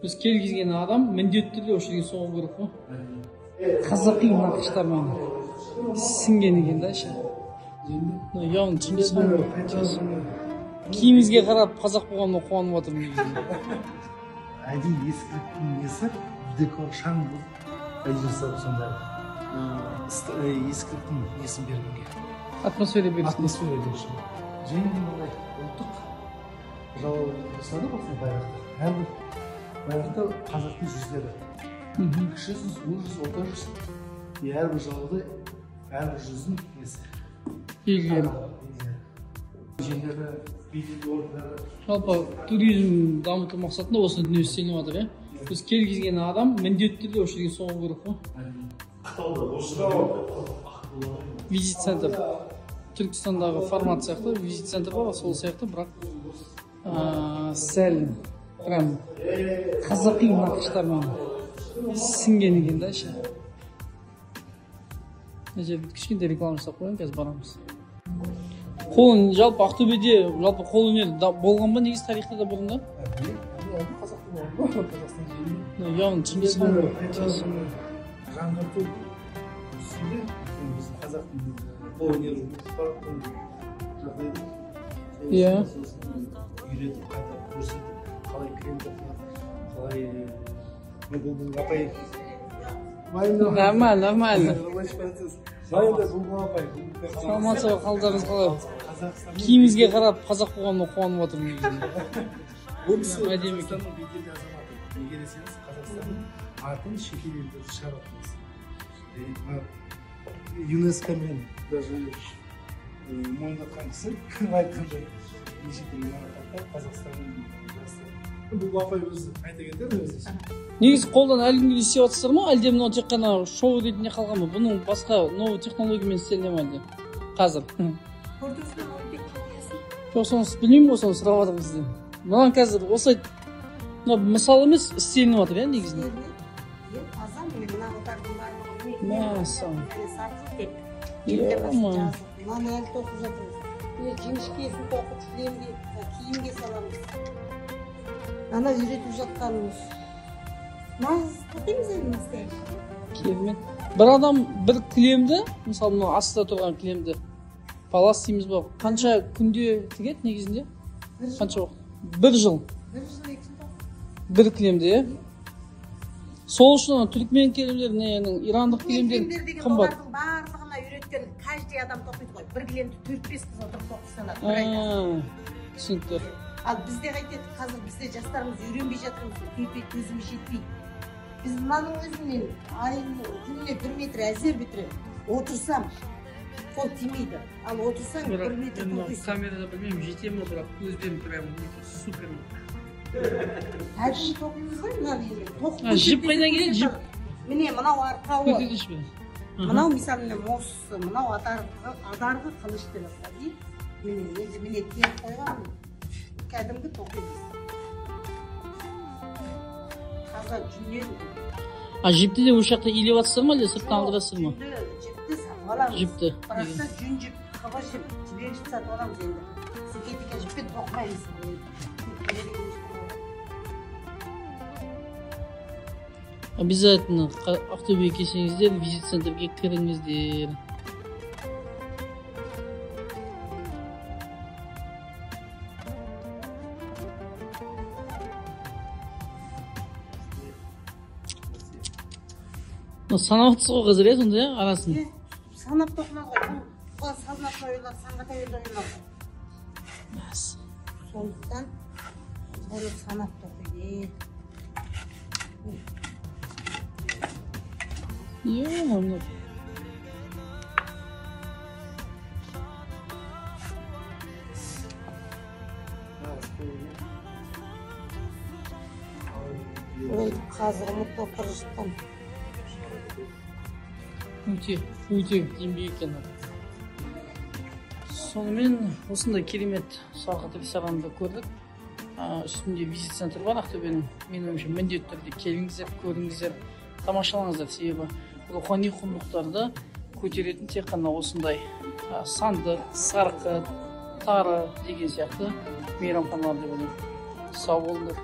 Біз келген адам міндетті түрде осы жерге соғу керек қой. Қазақи нақыштармен сіңген екен да ше. Явно Чингисхан. Киімімізге қарап қазақ болғанына қуанып жатырмын негізінде. Әдейі ескіліктің несі, декор шаң әдейі жасап сондай ескіліктің несін бергенге. Атмосфера берсін. Атмосфера берсін. Және де мындай ұлттық жалау жасады ғой байрақты. Әрбір байрақта қазақтың жүздері. Кіші жүз, ұлы жүз, орта жүз. Әрбір жалауда әрбір жүздің несі. Белгілері. Жерлері, билік орындары. Жалпы туризм дамыту мақсатында осы дүние істелініп жатыр, иә? Біз келген адам міндетті түрде осы жерге соғу керек қой. Визит центр. Түркістандағы формат сияқты визит центр бар, сол сияқты, бірақ сәл прям қазақи нақыштармен сіңген екен да ше. Мына жерде кішкентай реклама жасап қояйын, қазір барамыз. Қолын жалпы Ақтөбеде жалпы қолөнер болған ба негізі тарихта да бұрында? Явно Чингисхан. Жаңғырту үстінде біздің қазақтың қолөнері жағдайда. Иә. Үйретіп, қайта көрсетіп, қалай кілем тоқылады, қалай бұл апай. Нормально, нормально. Рабочий процесс. Бұл апай. Саламатсыз ба, қалдарыңыз қалай? Киімімізге қарап қазақ болғанына қуанып жатырмын негізінде. Бұл кісі Әдемі екен. Қазақстанның беделді азаматы. Неге десеңіз, Қазақстанның атын шетел елдерде шығаратын. ЮНЕСКО-мен даже мойындатқан кісі айтқандай неше түрлі марапаттар Қазақстанның жасы. Бұл апай өзі айта кетеді өзі. Негізі қолдан әлі күнге істеп жатсыздар ма, әлде мынау тек қана шоу ретінде қалған ба? Бұның басқа новый технологиямен істеліне ме әлде қазір? Көрдіңіз бе, Нұрбек кеңесін? Жоқ, соны білмеймін ғой, соны сұрап жатырмын сізден. Мынаны қазір осылай, мынау мысал емес, істелініп жатыр, иә, негізінде? Е, таза, міне мына отардың барлығы міне. Мәссаған. Міне сатып деп. Е-мое. Мынаны әлі тоқып жатырмыз. Міне жіңішкесін тоқып, кілемге, киімге саламыз. Ана үйретіп жатқанымыз. Нағыз тоқимыз енді настоящий. Керемет. Бір адам бір кілемді, мысалы мынау астында тұрған кілемді палас дейміз ба, қанша күнде тігеді негізінде? Бір жыл. Қанша уақыт? Бір жыл. Бір жыл, екі жыл. Бір кілемді, иә? Сол үшін ана түрікмен кілемдер, ненің, ирандық кілемдер Кілемдер деген қымбат. олардың барлығына үйреткен каждый адам тоқиды ғой. Бір кілемді 4-5 қыз отырып тоқып салады бір айда. Түсінікті. Ал бізде қайтеді, қазір бізде жастарымыз үйренбей жатырмыз, терпей көзіміз жетпейді. Біз мынаның өзін мен айын күніне 1 метр әзер бітіремін. Отырсам қол тимейді. Ал отырсаң 1 метр тоқисың. Камерада білмеймін жете ме, бірақ көзбен прям өте супер. Әдемі тоқимыз ғой мынаны енді. Тоқып А, жіп көрсетпесе қайдан келеді, жіп? көрсетеді. Міне мынау арқауы. Көрсетіңізші бе? Мынау мысалы міне мосысы, мынау адарғы қылыш деп аталады. Міне енді міне теріп қойған кәдімгі тоқимыз. Таза жүннен. А жіпті де осы жақта илеп жатсыздар ма, әлде сырттан алдырасыздар ма? Жүнді, жіпті сатып аламыз. Жіпті. Бірақ та жүн жіп, қыбыр жіп, жібек жіп сатып аламыз енді. Синтетика жіппен тоқымаймыз. Обязательно Ақтөбеге келсеңіздер, визит центрге кіріңіздер. Мына санап отырсыз ғой қазір, иә, сонда, иә, арасын? Е, санап тоқымады ғой. Бұл бұған салынатын оюлар санға тәуелді оюлар ғой. Мәссаған. Сондықтан оны санап тоқиды. Е, мына. Ол қазір ұмыт болып бара жатқан. Өте, өте еңбек екен. Сонымен осындай керемет сарқыт ресторанды көрдік. Үстінде визит центр бар Ақтөбенің. Менің ойымша міндетті түрде келіңіздер, көріңіздер, тамашалаңыздар. Себебі рухани құндылықтарды көтеретін тек қана осындай сандық, сарқыт, тары деген сияқты мейрамханалар деп ойлаймын. Сау болыңдар.